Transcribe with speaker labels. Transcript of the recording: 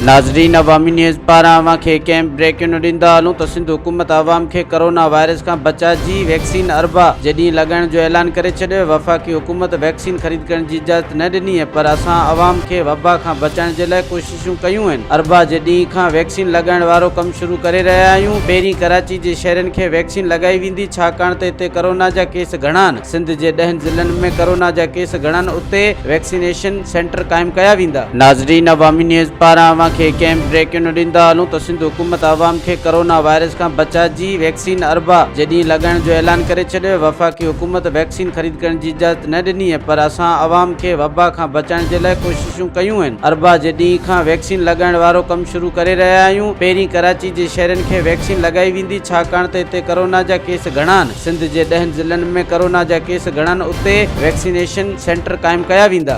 Speaker 1: ناظرين عوامي نيوز پاران اوهان کي ڪنهن بريڪنگ ڏيندا هلون ته سنڌ حڪومت عوام کي ڪرونا وائرس کان بچاء جي ويڪسين اربع جي ڏينهن لڳائڻ جو اعلان ڪري ڇڏيو، وفاقي حڪومت ويڪسين خريد ڪرڻ جي اجازت نه ڏني پر اسان عوام کي وبا کان بچائڻ جي لاء ڪوششون ڪيون آهن، اربع جي ڏينهن کان ويڪسين لڳائڻ وارو ڪم شروع ڪري رهيا آهيون، پهرين ڪراچي جي شهرين کي ويڪسين لڳائي ويندي ڇاڪاڻ ته اتي ڪرونا جا ڪيس گهڻا آهن. سنڌ جي ڏهن ضلعن ۾ ڪرونا جا ڪيس گهڻا آهن اتي ويڪسينيشن سينٽر قائم ڪيا ويندا. ناظرين عوامي نيوز پاران اوهان کي ڪنهن بريڪنگ ڏيندا هلون ته سنڌ حڪومت عوام کي ڪرونا وائرس کان بچاء جي ويڪسين اربع جي ڏينهن لڳائڻ جو اعلان ڪري ڇڏيو، وفاقي حڪومت ويڪسين خريد ڪرڻ جي اجازت نه ڏني پر اسان عوام کي وبا کان بچائڻ جي لاء ڪوششون ڪيون آهن، اربع جي ڏينهن کان ويڪسين لڳائڻ وارو ڪم شروع ڪري رهيا آهيون، پهرين ڪراچي جي شهرين کي ويڪسين لڳائي ويندي ڇاڪاڻ ته اتي ڪرونا جا ڪيس گهڻا آهن. سنڌ جي ڏهن ضلعن ۾ ڪرونا جا ڪيس گهڻا آهن اتي ويڪسينيشن سينٽر قائم ڪيا ويندا.